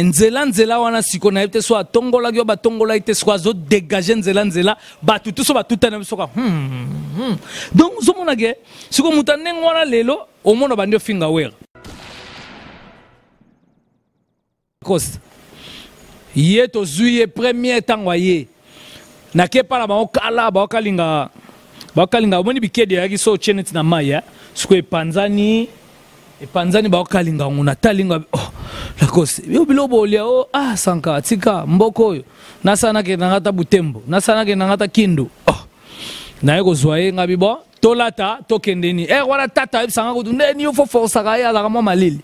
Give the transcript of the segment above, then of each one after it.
Nzela nzela wana siko nayebi te so atongolaki yo batongolaki te siko azodegage nzela nzela bato tu so batutani biso ka Donc ozomona ke siko moto ya ndenge wana lelo omona bandi ofinga Wera Coste ye tozwi ye premier ntango aye nake epa na bango kala baokalinga baokalinga omoni bikedi eyaki so otie neti na mai eh? Sikoyo epanzani epanzani baokalinga yango natalinga oh, Lacoste yo biloko bolia o oh, ah, sanka tika mboka oyo nasala nakende nanga ata Butembo, nasala nakende nanga ata Kindu. Oh. Naye kozwa ye ngabi bon tolata tokende ni ere wana tata ayebisanga kutu ndeni yo fo forsaka ye azalaka mwa malili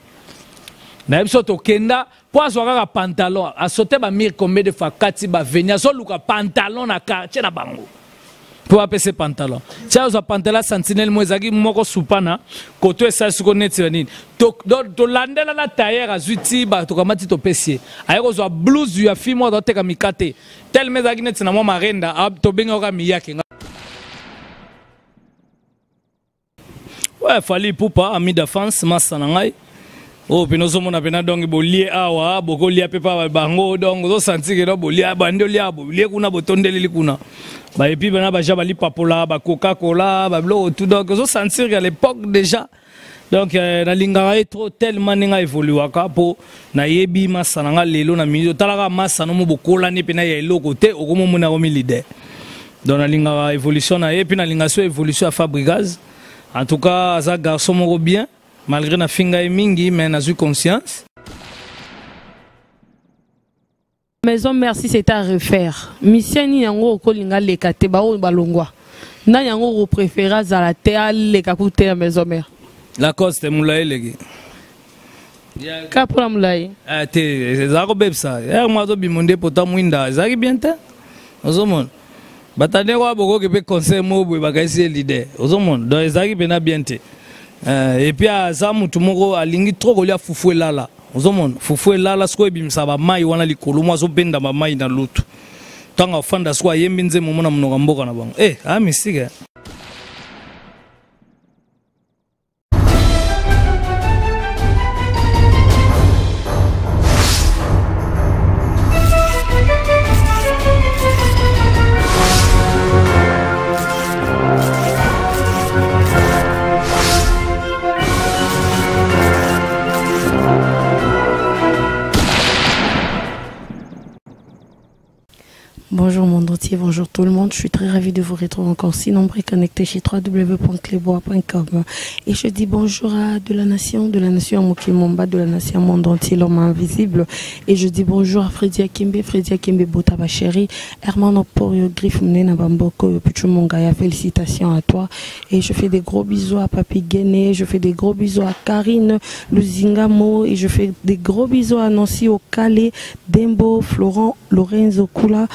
nayebi so tokenda mpo azwa kaka pantalon asote bamire combien de fois kati baveni azoluka pantalon na quartier na bango mpo bapesa pantalon ti azwa pantalon ya sentinelle mo ezalaki moko supana koto esali siko neti ya nini tolandela na tailleur azwi ti bato kamati topesi ye aye kozwa blouse ya fille moko azoteka mikate telema ezalaki neti na mwa marenda tobengaka kaka miyake. Ouais, Fally Ipupa, ami d'enfance, massa na ngai. Oyo mpena ozomona mpena donc bolie awa bokolia mpe pa bango donc ozosentir ke bolia bandi olia bolie kuna botondeleli kuna baepi bana baja balipapola bacoca-cola babiloko tout donc ozosentir ke à l'époque déjà donc nalingaka ye trop tellement ndenge aévoluaka mpo nayebi masa na nga lelo na minute otalaka masa no mo bokolani mpena ya eloko te okomomona komi leader. Donc nalingaka évolution na ye mpe nalingaka so évolution ya Fabrigaz. En tout cas aza garçon moko bien malgré nafinga ye mingi mais nazwi conscience. Maison merci c'est à refaire. Mission ni yango okolinga leka te ba oyo balongwa. Nani yango ko préférer azala te aleka ku te na maison mère. Lacoste mulayi eleki. Ka mpona mulayi. Ah, te ezalaka kobebisa ere moko azobima nde pota mwinda ezalaki bien te ozomona batande kwa bokoki mpe conseil moko boye bakayisi ye leader ozomona donc ezalaki mpena bien te. Et puis aza motu moko alingi trop kolia fufu elala ozomona fufu elala sikoyo ebimisa bamai wana likolo mo azobenda bamai na lutu ntango afanda sikoyo ayembi nzembo mona monoko ya mboka na bango eh, aya misike. Bonjour monde entier, bonjour tout le monde. Je suis très ravie de vous retrouver encore si nombreux connectés chez www.cleboa.com. Et je dis bonjour à de la nation, de la nation Mokimomba, de la nation monde entier, l'homme invisible. Et je dis bonjour à Freddy Akimbe, Freddy Akimbe Botaba chéri, Herman Oporio, Griff Mnena Bamboko, Pichu Mongaya, félicitations à toi. Et je fais des gros bisous à Papi Guéné, je fais des gros bisous à Karine Luzingamo, et je fais des gros bisous à Nancy Okale, Dembo, Florent Lorenzo Kula.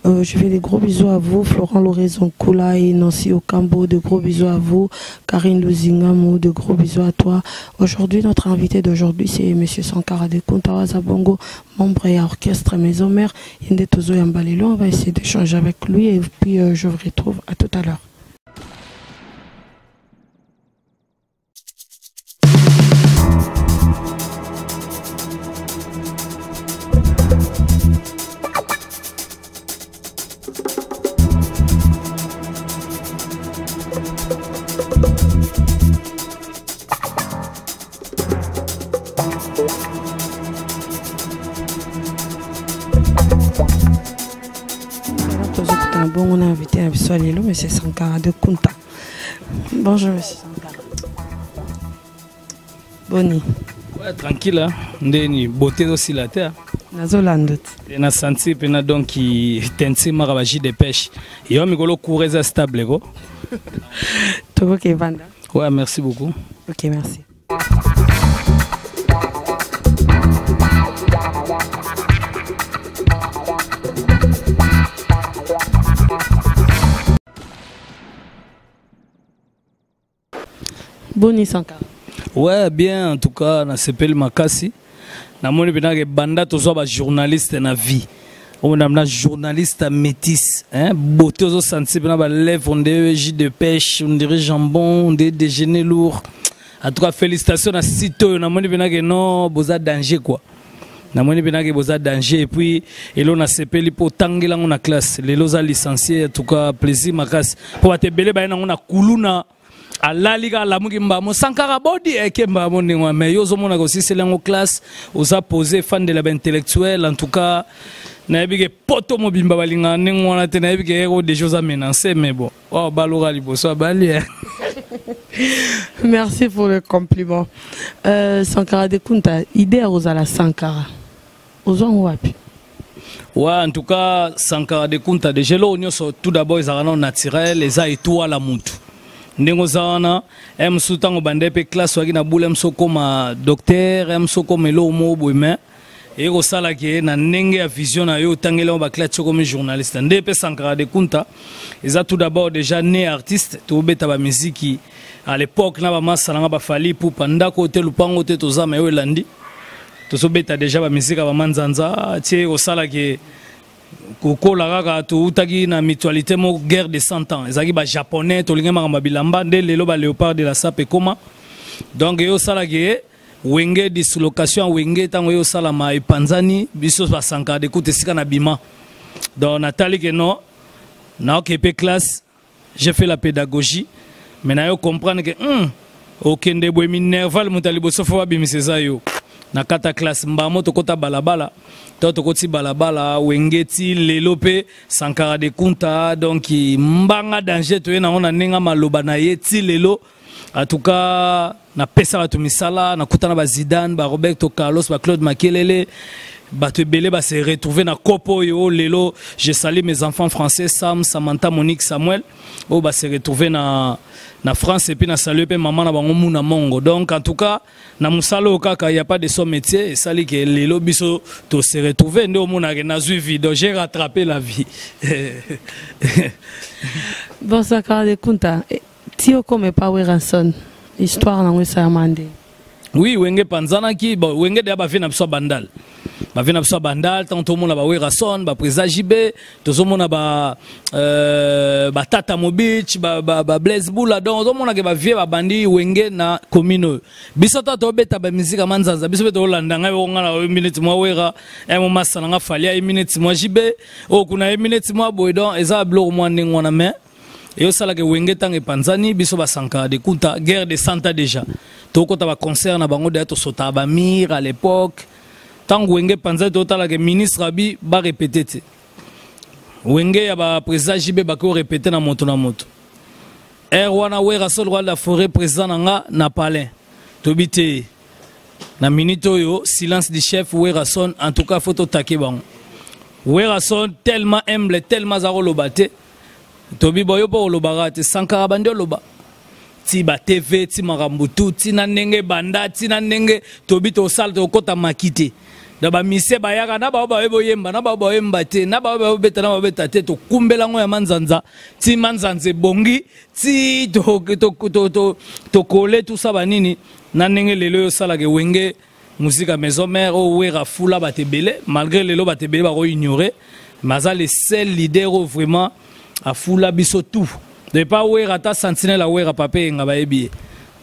Je fais des gros bisous à vous, Florent Lorenzo Kula et Nancy Okambo. De gros bisous à vous, Karine Luzingamo. De gros bisous à toi. Aujourd'hui, notre invité d'aujourd'hui, c'est Monsieur Sankara de Kuntawa Zabongo, membre et orchestre Maison Mère. Yende Tozo Yambalelo. On va essayer d'échanger avec lui et puis je vous retrouve à tout à l'heure. Bon, on a invité un soir lelo, monsieur Sankara de Kunta. Bonjour, monsieur Sankara. Boni. Ouais, tranquille, hein. Ndeni, beauté aussi la terre. Nazolanda. Na senti pena donc tensi maka ba jus de pêche. Yo mikolo coureza stable ko. Toboke vanda. Ouais, merci beaucoup. OK, merci. Boni Sankara. Ouais, bien en tout cas na sepeli makasi. Namoni pena ke banda tozwa ba journaliste na vie. On a na journaliste métis, hein, beauté ozo sentir pena ba lèvres on dirait jus de pêche, on dirait jambon, on dirait déjeuner lourd. En tout cas félicitations na site oyo namoni pena ke non boza danger quoi. Namoni mpe nake boza danger, et puis elo nasepeli mpo otangela yango na classe, lelo oza licencié. En tout cas plaisir makasi mpo bato ebele baye nango na kuluna, alali kaka, alamuki mbamo Sankara bodi eke mbamo ndenge wana. Mais yo ozomona kosiseli yango classe, oza posé, efandela baintellectuel. En tout cas nayebi ke poto mobimba balingaka ndenge wana te. Nayebi ke ero déjà oza menacé, mais bon, oyo baloka liboso abali. Merci pour le compliment. Sankara de Kunta, idée ozala Sankara, ozwango wapi? Ouais, en tout cas Sankara de Kunta, déjà eloko nyonso tout d'abord ezalaka nano naturel, eza étoile ya mutu. Ndenge oza wana, ye mosusu ntango bande mpe classe oyaki na bule, mosu okóma docteur, ye mosu okóma eloko moko boye, mais eye kosala ke na ndenge ya vision na yo, otangeli yango baclasse, okomi journaliste. Nde mpe Sankara de Kunta eza tout d'abord déjà né artiste. Tobeta bamiziki à l'époque na bamasa nanga bafali pupa, ndako te, lupango te, toza ma oyo elandi, tozobeta déjà bamiziki ya bamanzanza tie. Kosala ke kokola kaka, toutaki na mutualité moko, guerre de 100 ans ezalaki bajaponais, tolingi makambo ya bilamba nde lelo baléopard de la sape ekoma. Donc eyo osalaki ye Wenge, dislocation ya Wenge ntango eyo osalama, epanzani, biso basankara de kuta esika na bima. Donc natali ke non, naoke mpe classe, j'ai fait la pédagogie, mais nayo comprendre que okende boye, minerval moto ya liboso fo babimisa eza yo. Na kata classe mbamo, tokota balabala to tokoti balabala Wenge ti lelo mpe Sankara de Kunta. Donc mbanga danger toye nango na ndenge maloba na ye ti lelo. En tout cas napesa bato misala, nakutana ba Zidane, ba Roberto Carlos, ba Claude Makelele, bato ebele base retrouver na kopo oyo lelo. Je salue mes enfants français, Sam, Samantha, Monique, Samuel, oyo base retrouver na France, et puis na salue mpe mama na bango Muna Mongo. Donc en tout cas na mosala oyo kaka, y a pas de son métier, esali ke lelo biso tose retrouver nde omonaka nazwi vie, donc j'ai rattrapé la vie. Bon, Sankara de Kunta, ti okoma epa Werrason, histoire nango esalama nde? Oui, Wenge panzanaki. Bon, Wenge deya bavie na biso ya Bandal, bavie na biso ya Bandal. Ntango tomona baWerason, baprésident JB, tozomona ba batata Mobich, bablaise Bula, donc ozomona ke bavie babandi Wenge na commune oyo. Biso ta tobeta bamizika manzanza, biso mpe tolanda. Ngai oyo, nga na oyembi neti mwa Wera, mo masa na nga Fali ayembi neti mwa JB, oyo kuna ayembi neti mwa boye. Donc eza biloko mwa ndenge wana. Mais eyosalaka Wenge ntango epanzani, biso basankara de Kunta, guerre de 100 ans déjà, tokota baconcert na bango deya, tosotaka bamire à l'époque. Ntango Wenge epanzani, totalaka ministre abi barépété te. Wenge ya baprésident JB baki orépété na moto na moto aire wana. Wera seul roi de la forêt, président na nga na palin, toyebi te na minute oyo, silence du chef Werason. En tout cas faut totake bango. Werason tellement humble, tellement aza koloba te. Tobi boyo mpo olobaka te, Sankara bandi oloba ti ba TV, ti makambo tu, ntina ndenge banda, ntina ndenge tobi tosala, tokɔta maki te. Donc bamisie bayaka na bao baye boyemba, na bao bayemba te, na bao bayobeta, na babeta te. Tokumbela yango ya manzanza ti manzanza ebongi, ti tokole tusa banini na ndenge lelo oyo osalaka Wenge Musica Maison Mère oyo Wera fula bato ebele. Malgré lelo bato ebele bakoignore, mais aza le seul leader oyo vraiment afula biso tout de pas Wera, ata sentinelle awera papa eyenga bayebi ye.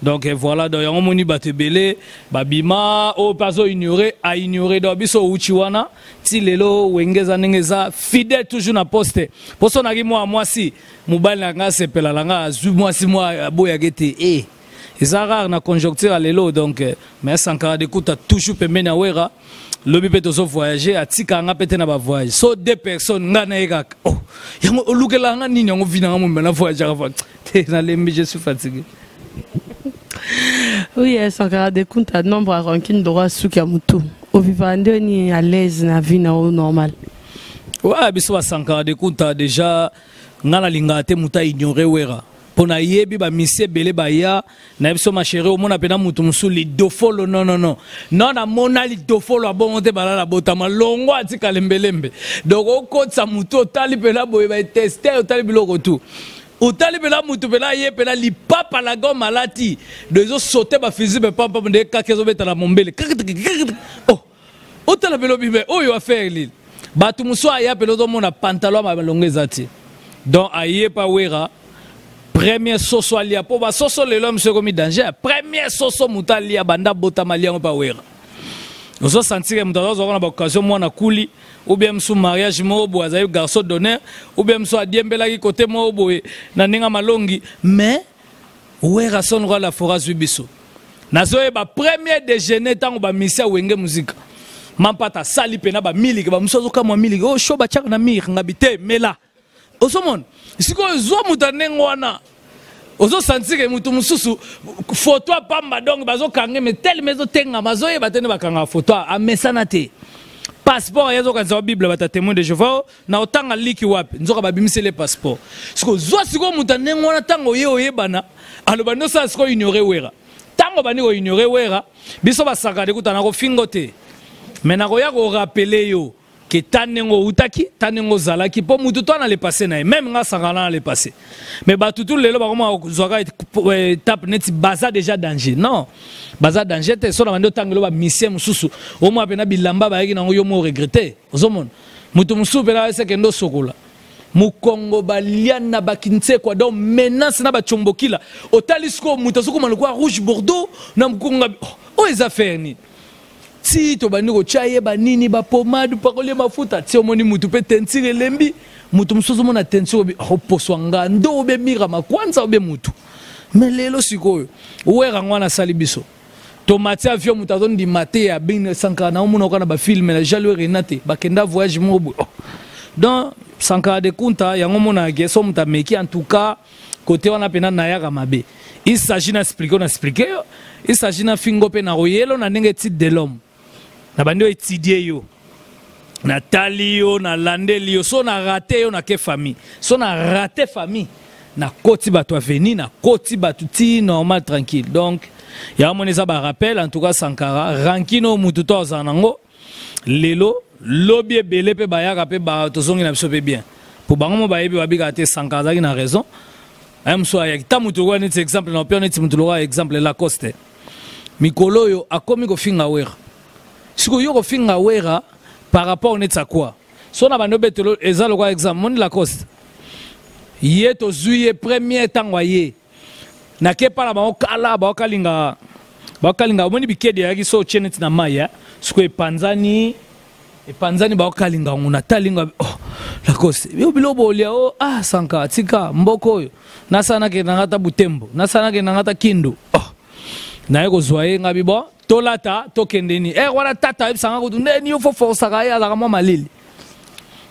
Donc voilà, donc yango moni bato ebele babima oyo mpe azo ignore, aignore. Donc biso outi wana ti lelo, Wenge eza ndenge eza, fidèle toujours na poste. Mposo naki mwa mwasi, mobali na nga asepela na nga, azwi mwasi mwa aboyaki te e eza rare na conjoncture ya lelo. Donc mais Sankara de Kuta toujours pembeni ya Wera. Lobi mpe tozo voyage, atika nga mpe te na bavoyage so deux personnes, nga na ye kaka. Oh, yango olukelaka nga nini? Yango vi na nga mombe na voyageaka te, nalembi, je suis fatigué. Oui, Sankara de Kunta, nombre ya rancune droit suki ya motu, ovivaka nde nini à l'aise na vie na oyo normal? Ouais, biso basankara de Kunta déjà, nga nalingaka te moto aignore Wera, mpo nayebi bamisi ebele baya na biso. Ma chérie, omona mpena motu mosusu lidofolo. Non, non, non, non, namona lidofolo abongo te, balala botama longo atika lembelembe. Donc okotisa motu, otali mpena boye baeteste, otali biloko tu, otali mpena motu mpena ye mpena lipapa la gomme alati do ezosote bafusible pampam nde kaka ezobeta na mombele. Oh, otala mpena obime oyo affaire lile. Bato mosusu aya mpena, ozomona pantalon ya malongo eza te. Donc aye pa Wera, premier soso alia, mpo basoso lelo miso ekomi danger. Premier soso moto alia banda botama, alia yango mpa Wera. Ozosentir moto azozwaka na baoccasion, mwana kuli ou bien mosu mariage moko boye, azali garçon d'honneur, ou bien mosu adiembelaki kote moko boye na ndenge malongi. Mais Werrason, roi la forêt, azwi biso. Nazoyeba premier déjeuner, ntango bamisi ya Wenge Muzika, Mampata asali mpena bamiliki, bamosu azokamwa miliki oyo sho batiaka na mire ngabi te mela. Ozomona sikoyo, zwa moto ya ndenge wana, ozosentir ke moto mosusu foto apamba, donc bazokanga me telema, ezotengama, azoyeba te nde bakangaka foto, amesana te. Passeport ye azokanisa wa Bible, bata Témoin de Jéhovah na otanga liki wapi, nzoka babimiseli passeport. Sikoyo zwa sikoyo moto ya ndenge wana, ntango ye oyebana, aloba nde osala sikoyo ignore Wera. Ntango bandi koignore Wera, biso basakade kuta na kofingo te, me nakoya korappeler yo ke ta ndenge outaki, ta ndenge ozalaki, mpo mutu to ana le passé na ye. Même nga Sankara na le passé, mais bato tu lelo bakoma kozwaka étape neti baza déjà danger. Non, baza danger te. So na bandi otangelo bamisie mosusu, omona mpena bilamba bayaki nango, yo mo regrete. Ozomona moto mosusu mpena asekende osokola mokongo, balia na bakinsekwa, donc menace na bacombokila. Otali sikoyo moto azokoma lokola rouge bordeaux na mokongo, oyo eza faire nini? Ti tobandi kotya ye banini, bapomade, pakolie mafuta, ti omoni mutu mpe teinture elembi. Mutu mosusu ozomona teinture obi oposwa ngando, obe mirama kwanza, obe mutu. Mais lelo sikoyo Wera yango wana asali biso, tomati avion, moto azondima te ya bino Sankara na omona oka na bafilme na Jalue Renate, bakenda voyage moko boye. Oh. Donc Sankara de Kunta yango omonaka so moto ameki. En tout cas, côté wana mpena nayaka mabe. Il s'agit na expliquer, na expliquer yo, il s'agit na fingo mpe na koyelo na ndenge étude de l'homme, na bandi oyo étudie yo, natali yo, nalandeli yo. So na rate yo, nake famille, so na rate famille, nakoti bato aveni, nakoti bato ti normal, tranquille. Donc yango moni eza barappel. En tout cas, Sankara, rancune oyo mutu to azala nango lelo, lobi ebele mpe bayaka mpe tozongi na biso mpe bien, po bango mo bayebi, babikaka te. Sankara azalaki na raison. Aye mosusu ayaki ta motu lokola neti exemple na opia, neti motu lokola exemple Lacoste, mikolo oyo akomi kofinga Wera. Sikoyo yo kofinga Wera par rapport neti akwa so na bandi obetelo, eza lokola exemple moni Lacoste, ye tozwi ye premier ntango aye, nake epa na bango kala, baokalinga baokalinga, omoni bikedi ayaki so otie neti na mai, sikoyo epanzani, epanzani, baokalinga yango. Natalinga, oh, Lacoste, yo biloko bolia o, ah, Sanka tika mboka oyo, nasala nakende nanga ata Butembo, nasala nakende nanga ata Kindu. Oh, naye kozwa ye, ngabi bon, tolata tokende ni ere wana. Tata ayebisanga kutu ndeni yo fo forsaka ye, azalaka mwa malili.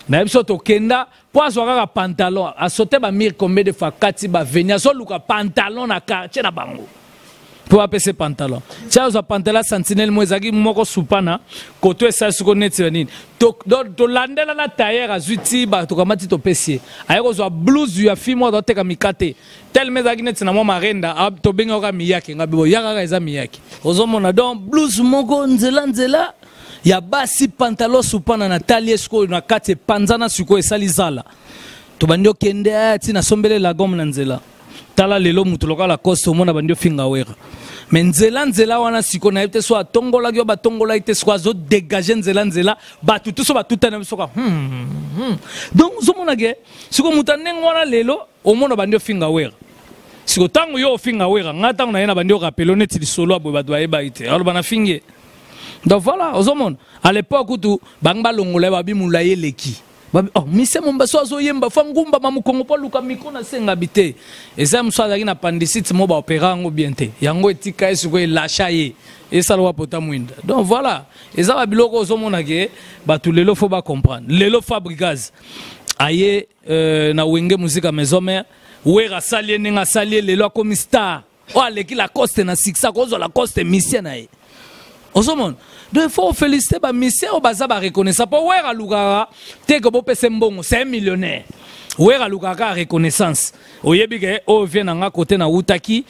Nayebi so tokenda mpo azwa kaka pantalon, asote bamire combien de fois kati baveni, azoluka pantalon na quartier na bango mpo bapesa pantalon. Tia azwa pantalon sentinelle mo ezalaki moko supana koto, esali siko neti ya nini, tolandela na tailleur, azwi ti bato kamati, topesi ye. Aye kozwa blouse ya fille moko azoteka mikate, telema ezalaki neti na mwa marenda, tobengi kaka miyake, ngabi boya kaka eza miyake. Ozomona donc blouse moko nzela nzela ya basi, pantalon supana, na tali ye sikoyo na kati epanzana, sikoyo esali zala. Tobandi okende ti nasombele lagome na nzela. Tala lelo moto lokola Lacoste, omona bandi ofinga Wera, mais nzela nzela wana sikoyo nayebi te so atongolaki yo, batongolaki te, sikoyo azodégage nzela nzela, bato tu so batutani biso ka Donc ozomona ke sikoyo moto ya ndenge wana lelo omona bandi ofinga Wera. Sikoyo ntango yo ofinga Wera, ngai ntango na ye na bandi orappeler neti lisolo ya boye, bato bayebaki te, aloba na fingi ye. Donc voilà, ozomona à l'époque kutu bango balongola ye, babimula ye eleki. Oh, mise Mombaso azoyemba fa ngumba ma mokongo mpo aluka micro na sengabi te. Eza mosu azalaki na appendicite mo baopéra yango bien te, yango etika ye, sikoyo elasha ye, esala wa pota mwinda. Donc voilà, eza babiloko ozomona ke bato lelo fo bacomprendre. Lelo Fabrigaz aye na Wenge Musica Maison Mère, Wera asali ye ndenge asali ye, lelo akomi star oyo aleki Lacoste na succès, akozwa Lacoste misien na ye. Ozomona, donc il faut féliciter bamisien oyo baza bareconnaissant, mpo Wera alukaka te ke bopesa mbongo, c'est un millionnaire. Wera alukaka kaka reconnaissance, oyebi ke oyo vie na nga kote nawutaki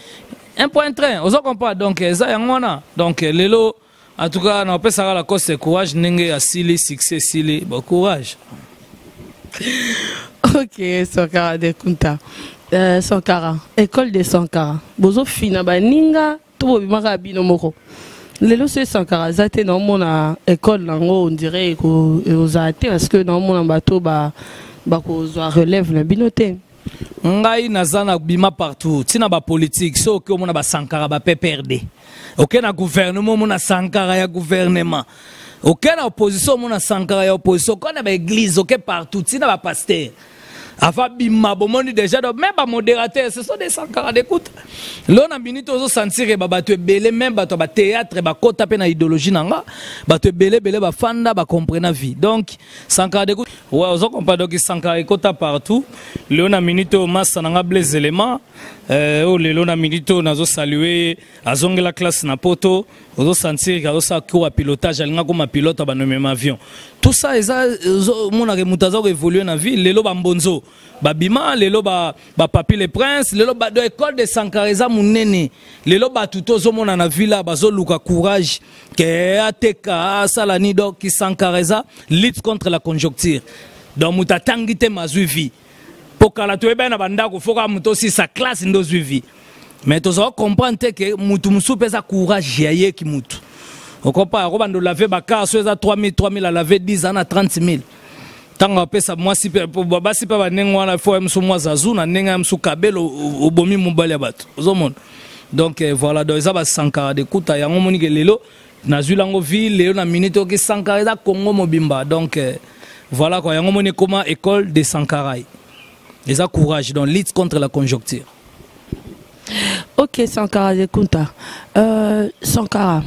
un point train, ozo comprendre. Donc eza yango wana. Donc lelo en tout cas napesaka Lacoste courage, ndenge asili succès esili, bon courage. Ok, Sankara de Kunta, Sankara, école de Sankara, bozofina baninga to bobimaka bino moko. Lelo so Sankara aza te, naomona école nango on dirait ekozala te, parce que naomona bato bakozwa relève na bino te. Ngai naza na bima partout, ntina bapolitique. So oki omona basankara ba PPRD. Oke na gouvernement, omona Sankara ya gouvernement. Oke na opposition, omona Sankara ya opposition. Oke na baeglise, oke partout, ntina bapaster ava bima, bomoni déjà. Donc même bamodérateur, ce sont des Sankara d'écoute. Lelo na minute ozosentir ba bato ebele, même bato ya bathéâtre bakota mpe na idéologie na nga, bato ebele ebele bafanda bacomprena vie. Donc Sankara d'écoute, ouais, ozo comprendre. Donc Sankara ekota partout. Lelo na minute oyo, masa na nga Blaise Élément, oyo lelo na minute oyo nazosalue, azongela classe na Poto. Ozosentir azosala cours ya pilotage, alinga koma pilote, banomema avion, tout ça. Eza omonaka moto aza koévolue na vie. Lelo bambonzo babima, lelo bapapi le prince, lelo do école de Sankara eza monene. Lelo bato tozomona na ville bazoluka courage ke ateka, asala nini. Donc Sankara eza lutte contre la conjoncture. Donc moto atangi te mazwi vie, po kala toyebani na bandako, foka moto osisa classe nde ozwi vie. Mais tozala comprendre te ke mutu mosusu mpe eza courage ya yeki. Mutu okopa akobanda olave bakar, so eza 3000, 3000, alave 10 ans na 30 000. Ntango apesa mwasi mpe basi mpe bandenge wana, fo ya mosu mwa zazu na ndenge ya mosu kabelo, obomi mobali ya bato, ozomona. Donc voilà, donc eza basankara de kuta. Yango omonike lelo nazwi lango vie. Lelo na minute oki Sankara eza Congo mobimba. Donc voilà quoi, yango omoni ekoma école de Sankarai, eza courage, donc lutte contre la conjoncture. Ok, Sankara de Kunta, Sankara,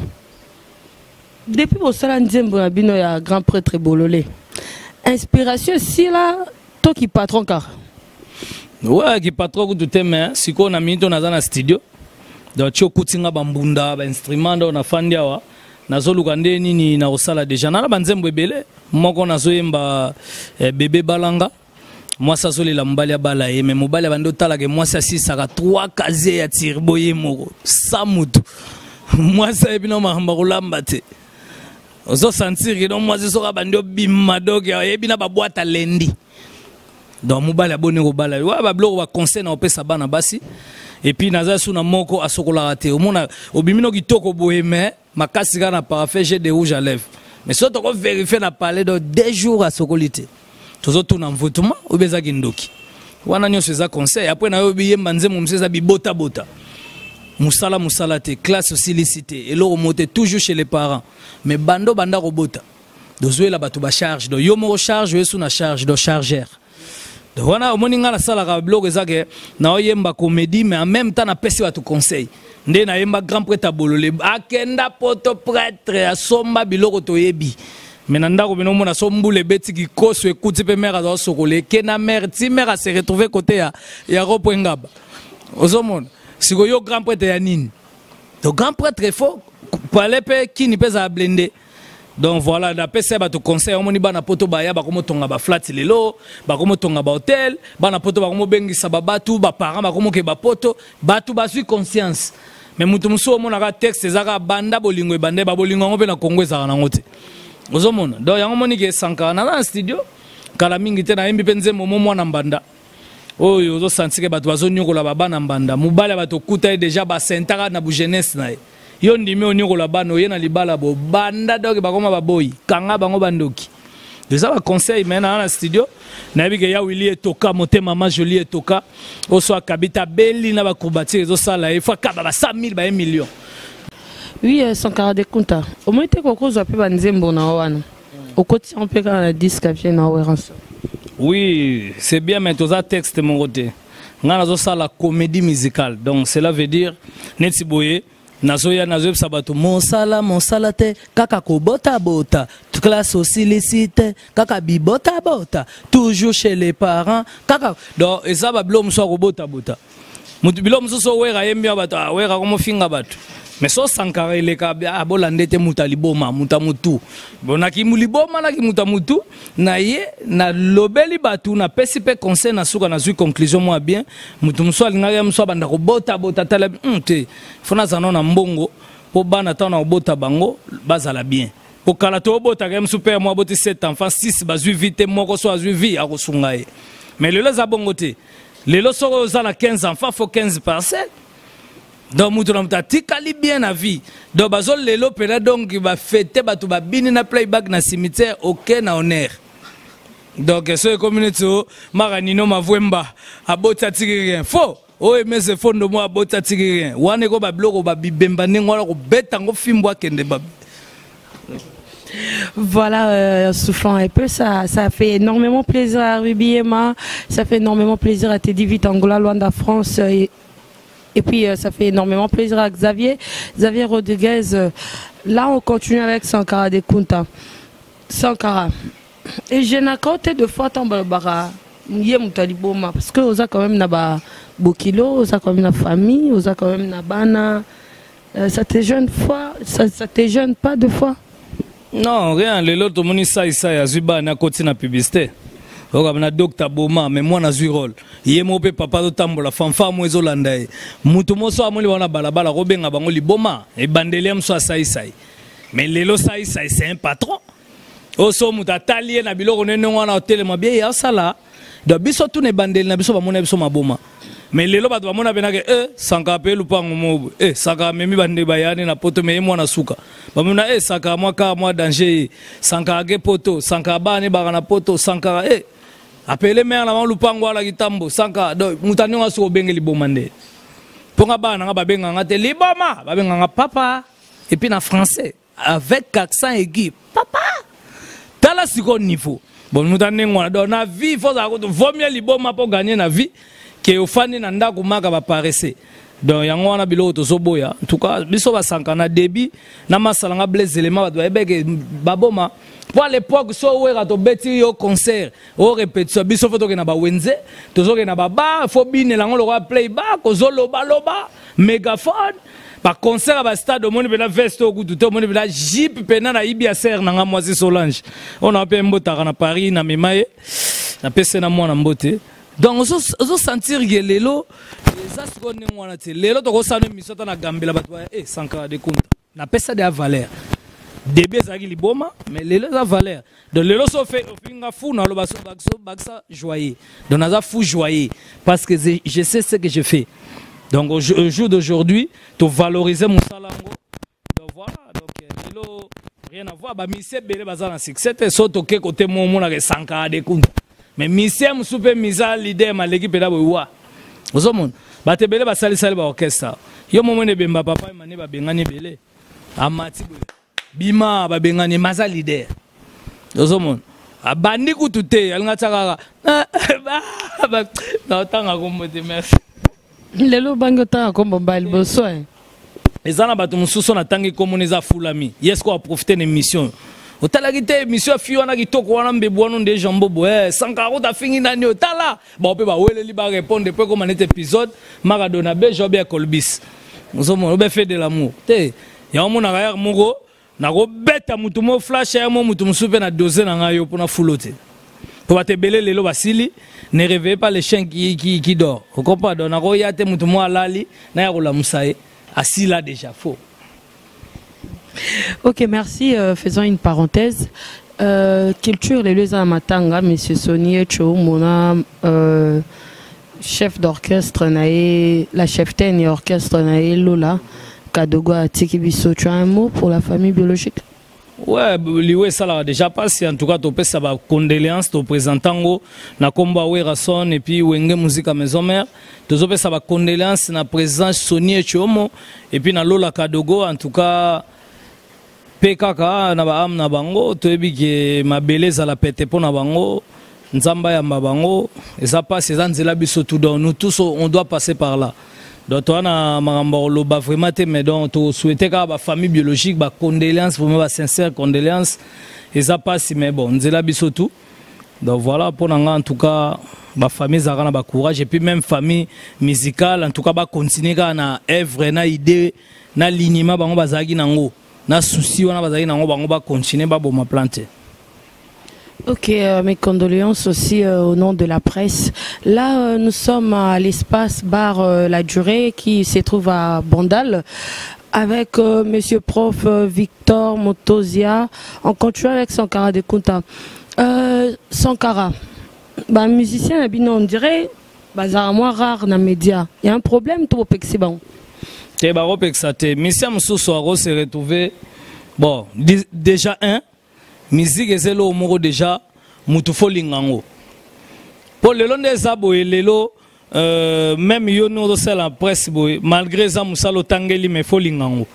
depuis bosala nzembo na bino ya grand prêtre bolole, inspiration esila to ki patron kaka? Ouais, ki patron kutu te, mais sikoyo na minute oyo naza na studio. Donc ti okuti nga bambunda, bainstrument, ndo nafandi awa, nazoluka nde nini nakosala. Déjà nana banzembo ebele. Moko nazoyemba, bebe balanga, mwasi azolela mobali abala ye, me mobali abandi otalaka mwasi asisaka 3 casier ya turbo ye moko sa mutu. Mwasi ayebi na makambo kolamba te. Ozosentir ke donc mwasi soki abandi obima, donc ayebi na babwata lendi. Donc mobali aboni kobala ye wa babiloko, baconseil na opesa bana basi. Et puis naza su na moko asokolaka te. Omona obimi no kitoko boye, mais makasi kaka na parfum, jet de rouge à lèvres, mais so tokovérifie na palais, donc 2 jours asokoli te. Tozotuna mvutuma oyo ezaki ndoki wana. Nyonso eza conseil. Après nayobi yemba nzembo mosusu eza bibotabota, mosala mosala te, classe osilisi te, eloko mo te, toujours chez les parents, mais bando banda kobota, dozoyela bato bacharge. Donc yo moko charge oyesu na charge, donc chargeur. Donc wana omoni ngai nasalaka biloko eza ke naoyemba comédie, mais en même temps napesi bato conseil. Nde nayemba grand prêtre abolole, akenda Poto, prêtre asomba biloko toyebi, me na ndako bino omona so mbula ebeti, kikoso ekuti mpe mare aza osokola, eke na mare ti mare ase retrouve côté ya ropo engaba. Ozomona sikoyo yo grand prêtre ya nini? Donc grand prêtre, il faut palais mpe kini mpe ezala blindé. Donc voilà, napesa ye bato conseil. Omoni bana Poto baya, bakomotonga baflat lelo, bakomotonga bahotel. Bana Poto bakomobengisa babatu, baparent bakomoke bapoto, bato bazwi conscience. Mais moto mosusu omonaka texte ezaka banda bolingo ebanda, babolingo yango mpe na Congo ezalaka nango te, ozomona. Donc yango moni ke Sankara naza na studio kala mingi te, nayembi mpe nzembo mo mwana mbanda oyo ozosanti ke bato bazoniokola babana mbanda. Mobali ya bato okuta ye déjà basentaka na bujeunesse na ye, yo ndimi oniokola bana oye na libala bobanda. Donc bakoma baboyi kanga bango bandoki. Eza baconseil. Me naa na studio, nayebi ke ya Wili etoka motema, ma Joli etoka oso akabi te, abeli na bacourbature ezosala ye fo akaba ba 100 000 baye million. Oui, Sankara de Kunta, omoi te kokozwa mpe banzembo na wana okoti yango mpe kaka na disque vie na Werrason? Oui, c'est bien, mais toza texte moko te. Ngai nazosala comédie musicale. Donc cela veut dire neti boye nazoya, nazoyebisa bato mosala mosala te, kaka kobotabota, classe osilisi te, kaka bibotabota, toujours chez les parents kaka. Donc eza babiloko mosusu ya kobotabota motu, biloko mosusu owera ayembi ya bato, awera komofinga bato. Mais so Sankara eleka, abolanda ete moto aliboma, moto ya motu bonaki liboma, naki moto ya motu na ye. Nalobeli bato, napesi mpe conseil, na suka nazwi conclusion mwa bien. Moto mosusu alingaki ya mosusu abanda kobotabota, tala te, fo nazala nano na mbongo mpo bana ntango na kobota bango bazala bien. Po kala toobotaka ye mosusu mpe ya mwa aboti 7 enfants, 6 bazwi vie te, moko so azwi vie akosunga ye. Mais lelo eza bongo te. Lelo soki oza na 15 enfants, fo 15 parcelles. Donc moto na moto atikali bien na vie. Donc bazolelo mpena, donc bafete, bato babini na playback na cimetière, oke na honneur. Donc so ekomi neti o maka nino mavwemba aboti atiki rien faux. Oyo emese fondo mo aboti atiki rien. Wana eko babiloko babibemba ndenge wana kobeta yango fimbo akende ba. Voilà, soufflant un peu, ça fait énormément plaisir à Ruby Emma, ça fait énormément plaisir à Teddy Vite, Angola, Luanda, France, et puis ça fait énormément plaisir à Xavier Rodriguez. Là, on continue avec Sankara de Kunta. Sankara. Et je n'ai compté deux fois tant bara ye moto ya liboma, parce que oza quand même na ba bokilo, oza quand même na famille, oza quand même na bana. Ça te gêne fois, ça te gêne pas deux fois? Non, rien. Lelo tomoni sai sai azwi bana akoti na publicité. Oyo na docteur Boma, mais moi nazwi rôle. Ye mo pe papa totambola fanfare mo ezolanda ye. Mutu moso amoni wana balabala kobenga bango liboma, ebandeli ya moso asai sai. Mais lelo sai sai c'est un patron. Oso mutu atali ye na biloko nene wana otelema bien ya sala. Donc biso tuna ebandeli na biso bamona biso maboma. Mais lelo bato bamona penake Sankara pe lupango mobo. Sankara memi bande bayane na poto mais mwana suka. Bamona Sankara mwa ka mwa danger. Sankara ge poto, Sankara bane baka na poto, Sankara Appelé mère na lupango ala kitambo, Sankara. Donc mutani wa so bengeli liboma nde. Ponga bana nga babenga nga te liboma, babenga nga papa. Et puis na français avec accent aigu, papa. Tala siko niveau. Bon mutani ngwana donc na vie faut ça vaut mieux liboma pour gagner na vie que ofandi na ndako maka ba paresseux. Donc yango wana biloko tozoboya. En tout cas biso ba Sankara na débit na masala nga Blaise élément bato bayebeke baboma. Po à l'époque so wera to beti yo concert o répétition biso faut tokena ba wenze tozoke na ba bar faut binela ngo lokwa playback ozoloba loba mégaphone ba concert ba stade omoni pena veste okutu te omoni pena jeep pena na ibi ya ser na nga mwasi Solange. On a pe mbotaka na Paris na memaye na pese na mwana mbote. Donc ozo sentir que lelo eza siko ndenge wana te. Lelo tokosala émission ta na gambela bato ba Sankara de Kunta. Na pesa de valeur. Début ezalaki liboma mais lelo eza valeur. Donc lelo so fait ofinga fou na loba so bakso baksa joyeux. Donc naza fou joyeux parce que je sais ce que je fais. Donc au jour d'aujourd'hui, to valoriser musala ngo. Donc voilà, donc lelo rien à voir ba mise belé baza na succès te so toke côté momo na Sankara de Kunta. Mais mise musupe misa leader ma l'équipe là bowa. Ozomona bato ebele basalisali ba orchestre. Yo momo ne bemba papa mane ba bengani ebele. Amati boye. Bima ba bengani maza leader. Ozomona abandi kutu te alinga tia kaka. Ba, ba, na otanga kombo te, merci. Lelo bangi otanga kombo mba liboso, eh. Eza na bato mosusu na tangi kombo eza fulami. Yes ko profiter na émission. Otalaki te émission fi wana kitoko wana mbebu wana nde Jean Bobo, Sankara ota fingi nani otala. Ba pe ba weleli ba répondre pe comme net épisode Maradona be Job ya Kolbis. Ozomona obe fait de l'amour. Te ya omona ka moko na ko beta mutu mo flash ya mo mutu musu pe na dose na ngai yo pona fulo te. Po ba te belé lelo basili ne réveillez pas les chiens qui dort. Vous comprenez? Donc na ko ya te mutu mo alali na ya kola musaye asila déjà faux. Ok, merci. Faisons une parenthèse. Culture, les lieux à Matanga, Monsieur Sony Echo, mon chef d'orchestre, nae, la cheftaine et orchestre, nae, Lola, Kadogo, Tikibiso. Tu as un mot pour la famille biologique? Ouais, liwe ça l'a déjà passé. En tout cas, tu peux savoir condoléances, tu présentant na komba Werrason et puis Wenge Musica Maison Mère. Tu peux savoir condoléances na présence Sony Echomo et puis na Lola Kadogo. En tout cas, PKK na ba am na bango, toyebi ke mabele ezala pete mpo na bango, Nzamba ya mba bango, eza passe, eza nzela biso tout. Donc nous tous on doit passer par là. Donc toi na makambo loba vraiment te, mais donc to souhaiter ka ba famille biologique ba condoléances, vraiment ba sincère condoléances. Eza passe, mais bon nzela biso tout. Donc voilà pour nanga en tout cas ba famille zaka na ba courage et puis même famille musicale en tout cas ba continuer ka na œuvre na idée na alignement bango bazaki nango. Na souci wana bazaki nango bango ba continuer ba boma planter. Ok, mes condoléances aussi au nom de la presse. Là, nous sommes à l'espace bar La Durée qui se trouve à Bandal avec Monsieur Prof Victor Motozia. On continue avec Sankara de Kunta. Sankara, musicien, on dirait, c'est moins rare dans les médias. Il y a un problème, tout le monde bon. Te ba ropekisa te. Musicien mosusu ako se retrouver. Bon, déjà un, musique eza eloko moko déjà, mutu fo linga ngo. Po lelo nde eza boye, lelo, Même yo nde ozosala presse boye, malgré eza mosala otangeli, mais faut linga yango.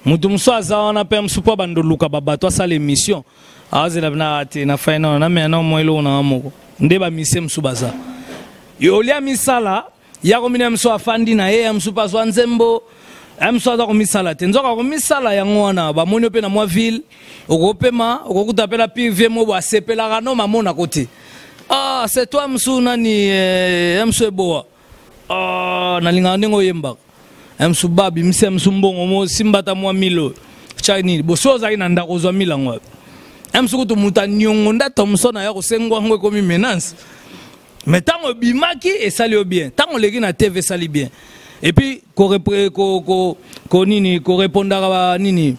Moto mosusu aza wana mpe mosusu mpo abanda oluka babato asala émission, azela na te na fai nano namea na mwa eloko nanga moko. Nde bamisie mosusu baza yo olia misala ya komina, mosusu afandi na ye, ya mosusu mpe azwa nzembo, ya mosusu aza komisala te. Nzoka komisala yango wana, bamoni yo mpe na mwa ville, okopema, okokuta mpe na pire vie mo bo asepelaka no mamonako te. Ah, c'est toi mosusu nani, ya mosusu ebowa. Ah, nalingaka ndenge oyembaka. Ya mosusu babimisi ya mosusu mbongo mo simbata mwa milo tya nini boso ozalaki na ndako, ozwa mile yango wapi? Ya mosusu kutu moto aniongo nde Thomson aya kosengwa yango, ekomi menace. Mais ntango ebimaki, esali yo bien. Ntango oleki na TV, esali bien. Et puis ko nini, korépondaka ba nini,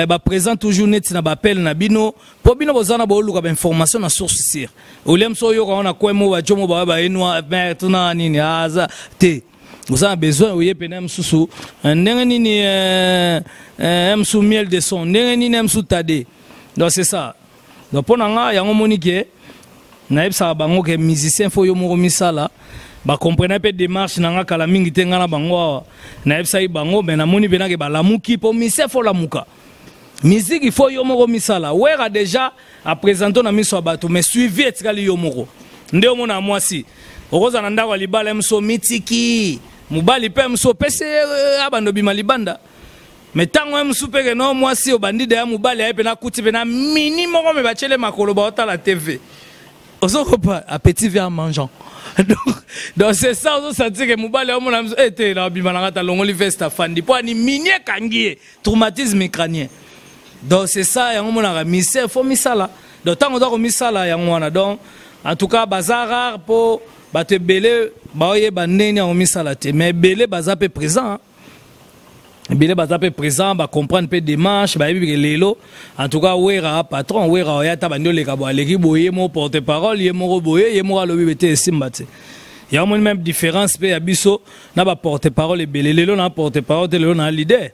baprésent toujours neti na baappel na bino, mpo bino boza na booluka bainformation na source sûre. Olia moso oyoka wana kwe mo bajo mo baya bayenwa mais tuna nini aza te, oza na besoin oye pene mosusu ndenge nini, mosusu Miel de Son ndenge nini, mosusu Tade. Donc c'est ça. Donc mpo na nga, yango moni ke nayebisaka bango ke musicien faut yo moko misala. Bakomprene mpe démarche na nga kala mingi te. Nga na bango awa nayebisaki bango, me namoni mpenake balamuki, mpo musicien faut lamuka. Musique, il faut yo moko misala. Wera déjà aprésente na miso ya bato, mais suivi etikali yo moko. Nde omona mwasi okozala na ndako ya libala, ye moso mitiki mobali mpe moso opesi abanda obima libanda. Me ntango ye mosusu mpe keno mwasi obandi deya, mobali aye mpe nakuti mpe na mini moko me batiele makolo, baotala TV, ozokopa appétit vient en mangeant. Donc c'est ça, ozosentir ke mobali aomona miso ete na obima nanga, talongoli veste, afandi mpo ani mini ekangi ye, traumatisme crânien. Donc c'est ça, yango omonaka mise faut misala. Donc ntango oza komisala, yango wana. Donc en tout cas baza rare, mpo bato ebele baoyeba ndenge yango misala te, mais ebele baza mpe présent, ebele baza mpe présent, bacomprendre mpe démarche, bayebi ke lelo en tout cas Wera patron, Wera oya ata bandi oleka bo aleki boye, ye moko porte parole, ye moko boye, ye moko alobi bete esimba te. Yango moni même différence mpe ya biso na baporte parole ebele. Lelo na porte parole te, lelo na leader.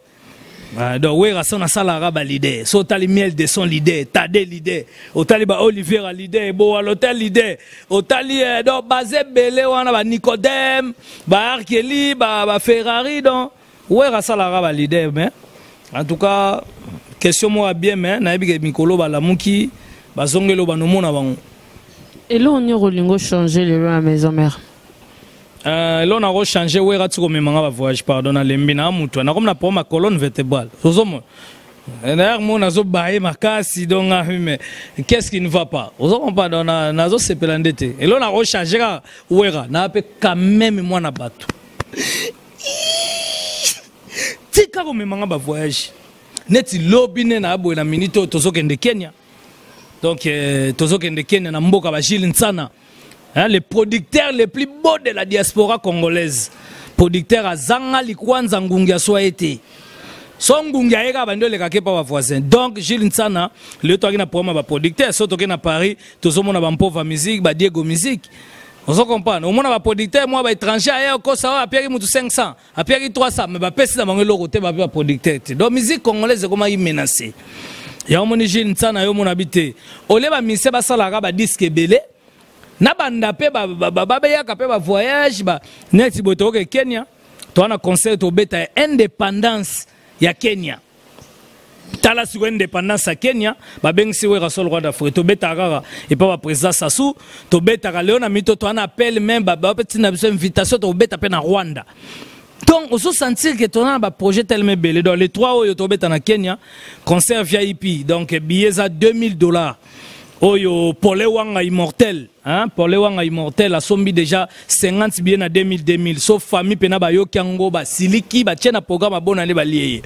Ah, donc Wera so nasalaka baleader. So otali Miel de Son leader, Tade leader, otali ba Olivier leader, Boa l'hôtel leader, otali donc baza ebele wana, banicodème, baarkeli, baferrari. Donc Wera asalaka baleader. Mais en tout cas question moko ya bien, mais nayebi ke mikolo balamuki, bazongeli oyo banomona bango. Eloko nini okolinga ochange lelo na Maison Mère? Eloko nakochange, Wera ti komemanga bavoyage. Pardon, nalembi na mutu, nakomi na problème ya colonne vertébrale. Ozomona d'ailleurs mo nazobaye makasi. Donc mais qu'est-ce qui ne va pas? Ozo comprendre? Donc nazosepela nde te. Eloko nakochange kaka, Wera naa mpe quand même mwana bato, tika komemanga bavoyage. Neti lobi nde na boye na minute oyo tozokende Kenya. Donc tozokende Kenya na mboka bagile Ntsana, hein, le producteur le plus beau de la diaspora congolaise, producteur azanga likwanza, ngungi aswa ye te. So ngungi ayeka, bandi olekaki epa bavoisin. Donc Gilles Ntsana lelo toaki na programme ya baproducteur. So toke na Paris, tozomona bampova musique, badiego musique, ozo comprendre, omona baproducteur mwa baétranger aye okosa oyo apiaki mutu 500, apiaki 300, mais bapesi na bango eloko te, bape baproducteur te. Donc musique congolaise ekomaki menacé. Yango moni Gilles Ntsana, yo omona bi te olie bamise basalaka badisque ebele na banda mpe babeyaka mpe bavoyage neti boye. Tokoke Kenya, toza na concert tobeta ya indépendance ya Kenya. Tala sikoyo, indépendance ya Kenya, babengisi Wera Sol Roi d'Afrique. Tobetaka kaka epa baprésident Sasu, tobetaka leo na mito, toza na appel même bapetina biso invitation, tokobeta mpe na Rwanda. Donc ozosentir ke toza na baprojet tellement ebele. Donc les trois oyo tobeta na Kenya, concert VIP, donc billet eza 2000 $. Oyo Pole Wanga immortel, hein? Pole Wanga immortel asombi déjà 50 billets na 2000 2000. So famille mpe na bayoki yango, basiliki, batie na programme abona nde balie ye.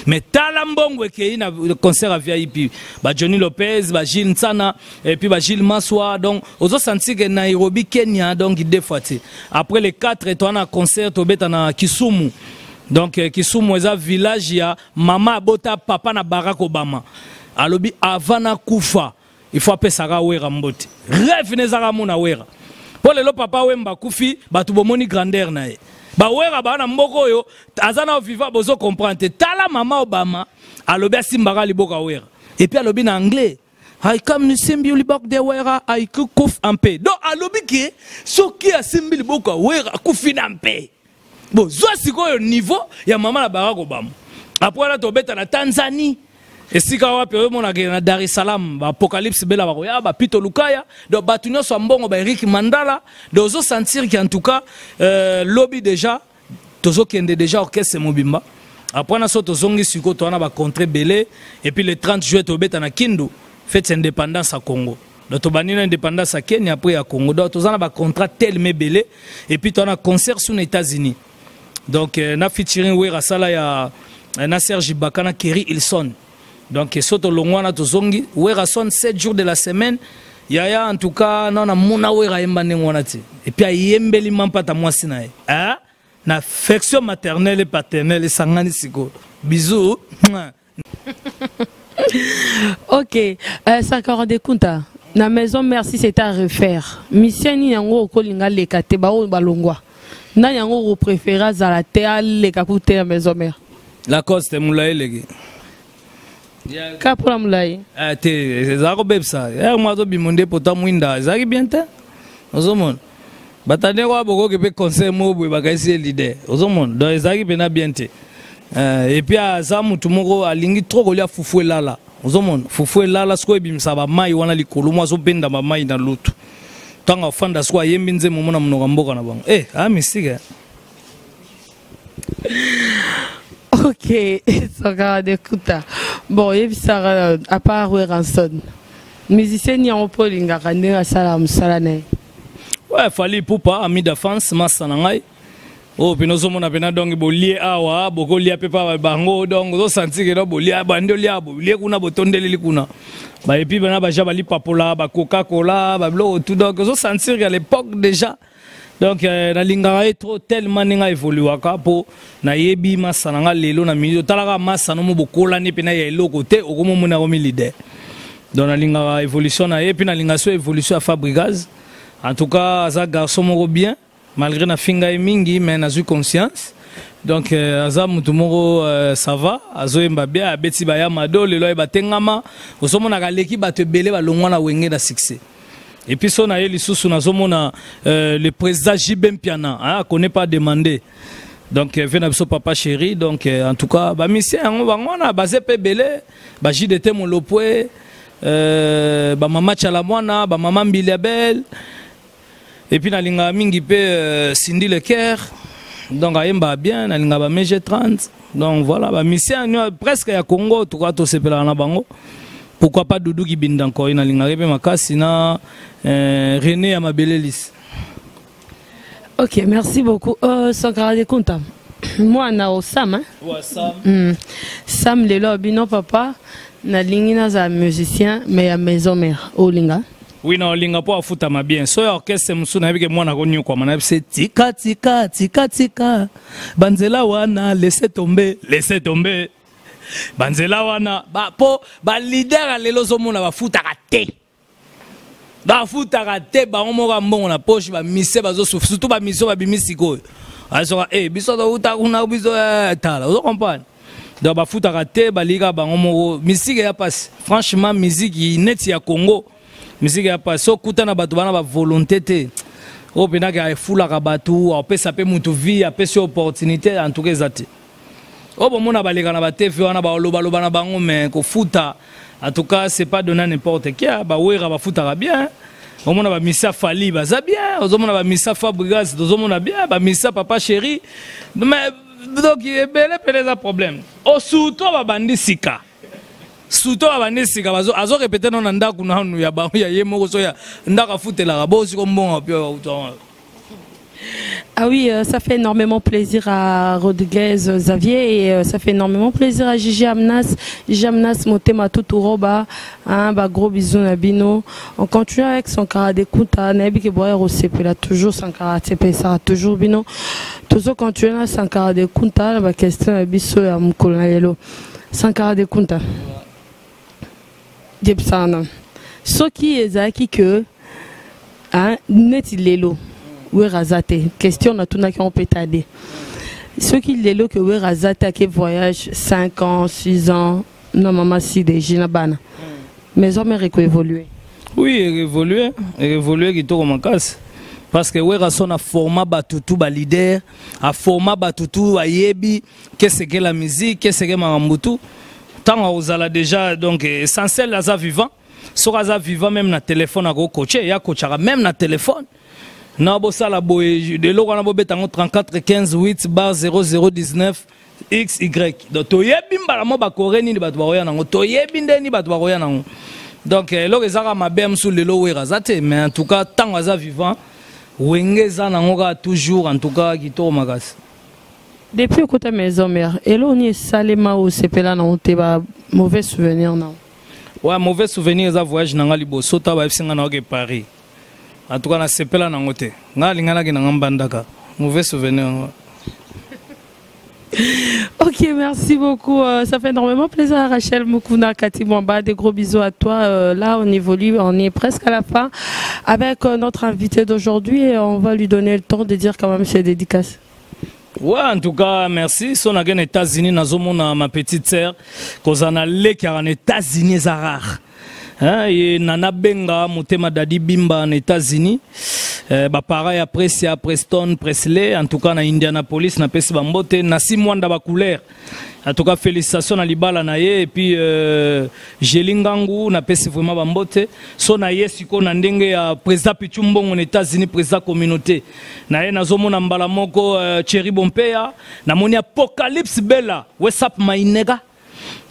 Mais tala mbongo ekei na concert ya VIP, ba Johnny Lopez, ba Gilles Ntsana et puis ba Gilles Maswa. Donc ozosentir ke Nairobi, Kenya, donc deux fois te. Après les 4, toa na concert tobeta na Kisumu. Donc Kisumu eza village ya mama abota papa na Barack Obama. Alobi avant nakufa, il faut apesaka Wera mbote. Rêve ne ezaka mona Wera, mpo lelo papa Wemba akufi, bato bomoni grandeur na ye. Bawera baa na mboka oyo aza na viva, bozo comprendre te. Tala, mama Obama alobi asimbaka liboka Wera, et puis alobi na anglais. Aikam nisimbi liboko de Wera aikukuf mpe. Donc alobi ke soki asimbi liboko ya Wera akufi na mpe. Bon, zwa sikoyo niveau ya mama na Barack Obama. Après wana tobeta na Tanzanie. Esika wapi oyomonaka na Dar es Salaam ba Apocalypse bela bakoya ba Pito Lukaya donc bato nyonso ya mbongo ba Eric Mandala donc ozo sentir qu'en tout cas lobi déjà tozokende déjà orchestre mobimba. Après na so tozongi sikoyo towana ba contre belé et puis le 30 juillet tobeta na Kindu fête indépendance à Congo. Donc tobandi na indépendance à Kenya après à Congo. Donc tozana ba contrat tellement belé et puis tozana concert sur les États-Unis. Donc na featuring Wera sala ya na Serge Ibaka na Kerry Hilson. Donc soto longwana tozongi Wera son 7 jours de la semaine. Yaya en tout cas non na mona Wera yemba ndenge wana te. Et puis ayembeli mampata mwasi na ye. Hein? Na affection maternelle et paternelle esangani siko. Bisous. Ok, Sankara de Kunta. Na maison merci c'est à refaire. Mission ni yango okolinga leka te ba oyo balongwa. Na yango ko préférer zala te aleka ku te na maison mère. Lacoste mulaye leki. Ka pour la mulaye. Ah te ezalaka kobebisa. Eh moi zo bimonde pota mwinda ezalaki bien te. Ozomona. Batande kwa bokoki pe conseil moko boye bakaisi ye leader. Ozomona. Donc ezalaki pena bien te. Et puis aza mutu moko alingi trop kolia fufu elala. Ozomona fufu elala sikoyo ebimisa ba mai wana likolo mwa azobenda ba mai na lutu. Tango afanda sikoyo ayembi nzembo mona monoko ya mboka na bango. Eh, ah mystique. Ok, Sankara de Kunta. Bon, yebisaka à part Werrason. Musicien ni yango mpo olingaka ndenge asalaka mosala na ye. Ouais, Fally Ipupa, ami d'enfance, masta na ngai. Oh, pino ozomona pena donc bolie awa, bokolia pe pa bango donc ozo sentir que bolia bandi olia bolie kuna botondeleli kuna. Ba et puis bana baja bali papola, ba Coca-Cola, ba biloko tout donc ozo sentir qu'à l'époque déjà donc nalingaka ye trop tellement ndenge aévoluaka po nayebi masa na nga lelo na minute otalaka masa no mo bokolani mpe na ya eloko te okomomona komi leader. Donc nalingaka évolution na ye puis nalinga so évolution ya Fabregas. En tout cas aza garçon moko bien malgré na finga ye mingi mais nazwi conscience. Donc aza mutu moko ça va azoyemba bien abeti ba ya mado lelo ayeba tengama ozomonaka leki bato ebele balongwa na wenge na succès. Et puis son aye lisusu nazomona le président JB Mpiana, hein, connaît pas demander. Donc vient na biso papa chéri donc en tout cas ba mission yango bango na basé pe belé ba JDT Molopwe ba mama Chala Mwana ba mama Mbilia Bel et puis nalinga mingi pe Cindy Le Cœur donc ayemba bien nalinga ba MG 30 donc voilà ba mission presque ya Congo tout cas to sepela na bango. Pourquoi pas Doudou qui binda encore na linga pe makasi na René ya Mabelelis. Ok, merci beaucoup. Sankara de Kunta. Moi na Sam hein? Ouais, Sam. Sam lelo bino papa na lingi na za musicien mais ya maison mère olinga. Oui na olinga po afuta ma bien. So ya orchestre musu na bike mwana ko nyokwa mana bise tika tika tika tika. Banzela wana laissez tomber, laissez tomber. Banzela wana ba po ba leader lelo zo mona ba futaka te. Ba futaka te bango moko mbongo na poche ba mise bazo souffrir surtout ba mise ba bimi sikoyo. Azoka eh biso to uta kuna biso tala ozo comprendre. Donc ba futaka te ba liga bango moko musique ya passe. Franchement musique neti ya Congo musique ya passe so kuta na bato bana ba volonté te. O pena ka efulaka bato, apesa pe mutu vie, apesi opportunité en tout cas ezate. O bomona baleka na ba TV wana ba loba loba na bango mais ko futa en tout cas c'est pas donné à n'importe qui ba wera ba futaka bien. Omona ba misa Fally baza bien, ozomona ba misa Fabregas tozomona bien, ba misa papa chéri. Mais donc ebele pele za problème. O surtout ba bandi sika. Surtout ba bandi sika bazo azo répéter non na ndaku na nu ya ba ya ye moko so ya ndaka futela ba bosi ko mbongo pe ba uto. Ah oui, ça fait énormément plaisir à Rodriguez Xavier et ça fait énormément plaisir à Gigi Amnas, Gigi Amnas Motema Tuturoba, hein, bah, gros bisous Nabino. On continue avec Sankara de Kunta, Nabi ke boya rosepela toujours Sankara TP ça toujours bino. Toujours continuer na Sankara de Kunta, la question ya biso ya mukolo na lelo. Sankara de Kunta. Djepsana. Soki ezalaki que hein, neti lelo Wera aza te. Question na tunaki on peut tarder. Soki lelo que Wera aza te ake voyage 5 ans, 6 ans, na mama si de Gina bana. Maison Mère ekoévolue? Oui, évolue, évolue kitoko makasi, parce que Werrason aforma bato tu, baleader aforma bato tu, ayebi qu'est-ce que la musique, qu'est-ce que makambo tu. Ntango akozala déjà, donc essentiel aza vivant. Soki aza vivant, même na téléphone akokoche, ye akochaka même na téléphone na bosala boye, eloko wana bobeta yango 34 15 8 bar 0019 xy. Donc toyebi mbala mo bakore nini bato bakoya nango, toyebi ndeni bato bakoya nango. Donc eloko ezaka mabe mosusu lelo Wera aza te, mais en tout cas ntango aza vivant, Wenge eza nango kaka toujours, en tout cas kitoko makasi. Depuis okota Maison Mère, eloko nini esalema osepela nango te, ba mauvais souvenir nango? Ouais, mauvais souvenir eza voyage na nga liboso ta bayebisi nga naoke Paris. En tout cas nasepela nango te, nga alinganaki nanga Mbandaka. Mauvais souvenir yango. Ok, merci beaucoup. Ça fait énormément plaisir à Rachel Mukuna, Kati Mwamba. Des gros bisous à toi. Là, on évolue, on est presque à la fin avec notre invité d'aujourd'hui et on va lui donner le temps de dire quand même ses dédicaces. Ouais, en tout cas, merci. So na na États-Unis, nazomona ma petite sœur, kozana leki na États-Unis eza rare. Hein, ye Nana Benga, motema Dadi Bimba na États-Unis. Ba ya Precia, Preston, Presley, en tout cas na Indianapolis, na pesi bambote, na si mwanda ba couleur. En tout cas, félicitations na libala na ye et puis Jelingangu na pesi vraiment bambote. So na ye siko na ndenge ya président Pichu Mbongo na États-Unis, président communauté. Na ye nazomona mbala moko Thierry Bompeya, namoni Apocalypse Bella, what's up my nigga?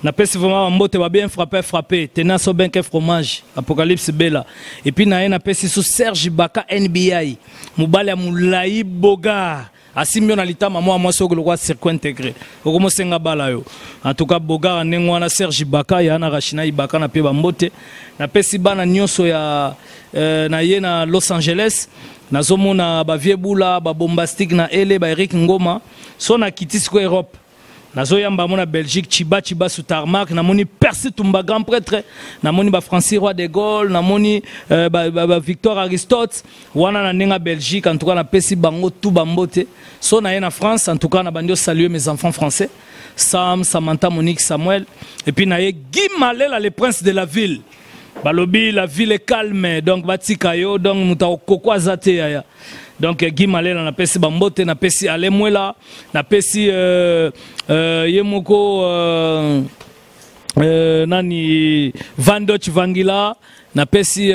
Napesi vraiment bambote ba bien frappé frappé tena so benke fromage Apocalypse Bella. Et puis na ye napesi so Serge Baka NBA, mobali ya molai bogar, asimbi yo na litama mwa mwasi oyo lokwa circuit intégré, okomosenga bala yo. En tout cas bogar ndenge wana, Serge Baka ya na Rachina Ibaka, na pe bambote. Napesi bana nyonso ya na ye na Los Angeles, nazomona bavie bula babombastique na ele ba Eric Ngoma. So nakiti siko Europe, nazoyamba mo na Belgique, Chiba Chiba Sutarmark, namoni Percy Tumba grand prêtre, namoni bafrancis Roi de Gaulle, namoni ba Victor Aristote wana na ndenge ya Belgique. En tout cas napesi bango tu bambote. So na ye na France, en tout cas na bandi osaluer mes enfants français, Sam, Samantha, Monique, Samuel. Et puis na ye Guy Malela, le prince de la ville. Balobi la ville est calme, donc batika yo, donc moto akokoko aza te yaya. Donc Guy Malela napesi bambote, napesi Ale Mwela, napesi ye moko nani Vandoch Vangila, napesi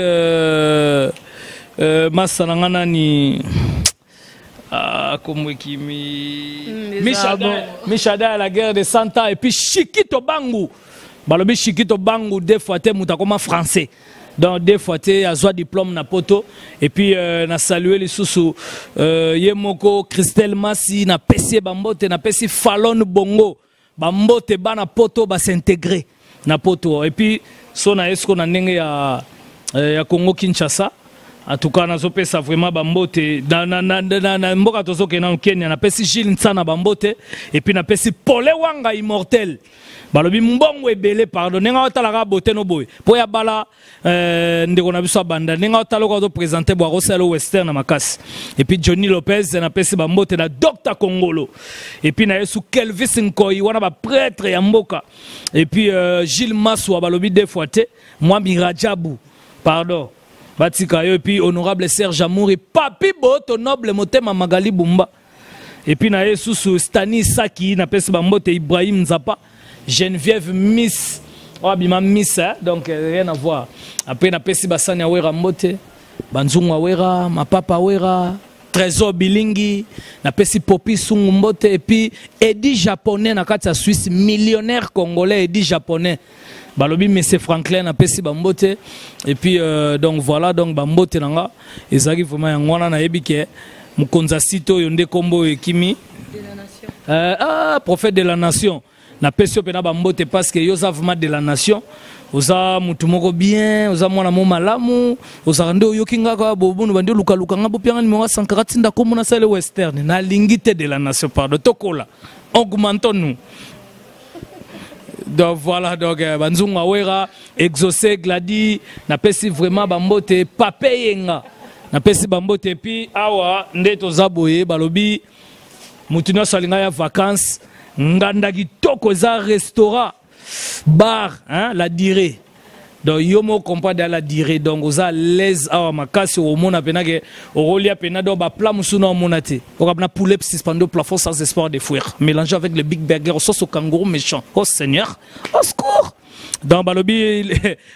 masa na nga nani, ah, kombo ekimi. Mishada, Mishada à la guerre de Santa. Et puis Chikito Bangu, balobi Chikito Bangu deux fois te, moto akoma français, donc deux fois te azwa diplôme na poto. Et puis na saluer lisusu ye moko Christelle Massi, napesi ye bambote, napesi Falon Bongo bambote, bana poto bas'intégrer na poto. Et puis so na ye siko na ndenge ya Congo Kinshasa, en tout cas nazopesa vraiment bambote na mboka tozokende nano Kenya. Napesi Gilles Ntsana bambote et puis napesi Pole Wanga immortel, balobi mbongo ebele. Pardon, ndenge aotalaka bote no boye mpo ya bala ndeko na biso abanda ndenge aotala oko azoprésente bo akosala western na makasi. Et puis Johnny Lopez, napesi bambote na Dr Congolo. Et puis na ye su Kelvis Nkoi wana, baprêtre ya mboka. Et puis Gilles Maswa, balobi deux fois te, Mwambi Rajabu, pardon, batika yo. Et puis honorable Serge Amouri, Papi Boto Noble, motema Magali Bumba. Et puis na ye susu Stani Saki, napesi bambote, Ibrahim Nzapa, Geneviève Miss oyo abima Miss, hein? Donc rien à voir. Après napesi basani ya Wera mbote, banzungu ya Wera, mapapa Wera, Trésor Bilingi, napesi Popi Sungu mbote. Et puis Edi Japonais na kati ya Suisse, millionnaire congolais Edi Japonais, balobi monsieur Franklin, napesi bambote. Et puis donc voilà, donc bambote na nga ezalaki vraiment yango wana. Nayebi ke mokonzi ya site oyo nde kombo oyo ekimi, ah, prophète de la nation, napesi yo mpena bambote parce que yo oza vraiment de la nation, oza mutu moko bien, oza mwana mo malamu, ozalaka nde oyoki nga kaka bobonu bandi olukaluka nga bopianga nimero ya Sankara, tinda kombo nasala western, nalingi te. De la nation, pardon, tokola, augmentons nous. Donc voilà, donc banzungu awera Exaucé Gladi, napesi vraiment bambote, Pape Yenga, napesi bambote. Et puis awa nde toza boye, balobi mutu nyonso alinga ya vacances, nganda kitoko eza restaurant bar, hein, la durée. Donc yo moko comprendre ya la durée, donc oza à l'aise awa makasi, okomona mpena ke okolia mpena. Donc baplat mosusu na omona te, okabina poulet suspendu au plafond sans espoir de fuir, mélangé avec le big burger sauce au kangourou méchant. Oh Seigneur, au secours! Donc balobi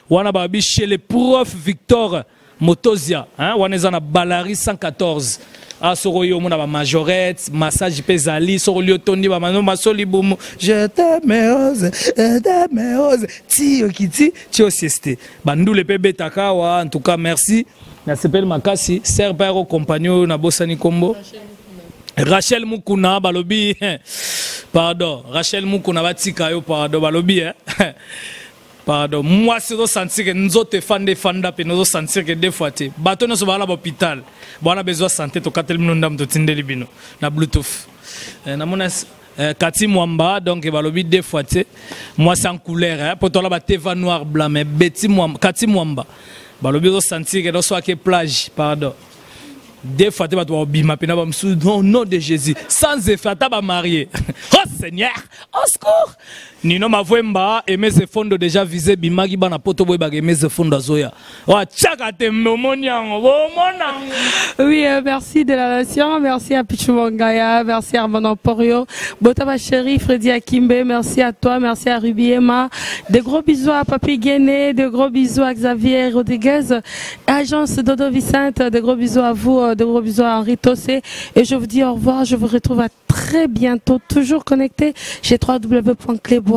wana, balobi chez le prof Victor Motozia, hein, wana eza na Balari 114. Ah, soko oyo omona bamajorette, massage mpe ezali. Soko oli otondi bamano maso libumu, je t'aime rose, je t'aime rose, ti okiti ti osieste, bandule mpe ebetaka awa. En tout cas merci, nasepeli makasi. Ser mpe yako compagnie oyo nabosani nkombo, Rachel Mukuna. Balobi pardon, Rachel Mukuna, batika yo pardon. Balobi eh? Pardon, mwasi ozosentir ke nzoto efanda efanda pene, ozosentir ke deux fois te. Bato nyonso baa na bahôpital, bwana besoin santé, tokateli bino ndambo, totindeli bino na bluetooth. Eh, namona eh, Kati Mwamba. Donc balobi deux fois te, mwasi en couleur, eh, po tola bateva noir blanc, mais Beti Mwamba, Kati Mwamba, balobi ozosentir ke noswake plage. Pardon, deux fois te, bato bakobima mpena bamosusu au nom de Jésus, sans effet, ata bamarie. Oh Seigneur, au secours! Nino Mavwemba, Emeze Fondo déjà visé, bimaki bana poto boyebaka Emeze Fondo azoya oyo atiaka tembe, omoni yango, bomona. Oui, merci de la nation, merci à Pichou Mangaya, merci à Armand Emporio, Botama chéri, Freddy Akimbe, merci à toi, merci à Ruby Emma, de gros bisous à Papi Guéné, de gros bisous à Xavier Rodriguez, agence Dodo Vicente, de gros bisous à vous, de gros bisous à Henri Tossé, et je vous dis au revoir, je vous retrouve à très bientôt, toujours connecté chez www.cleboa.com.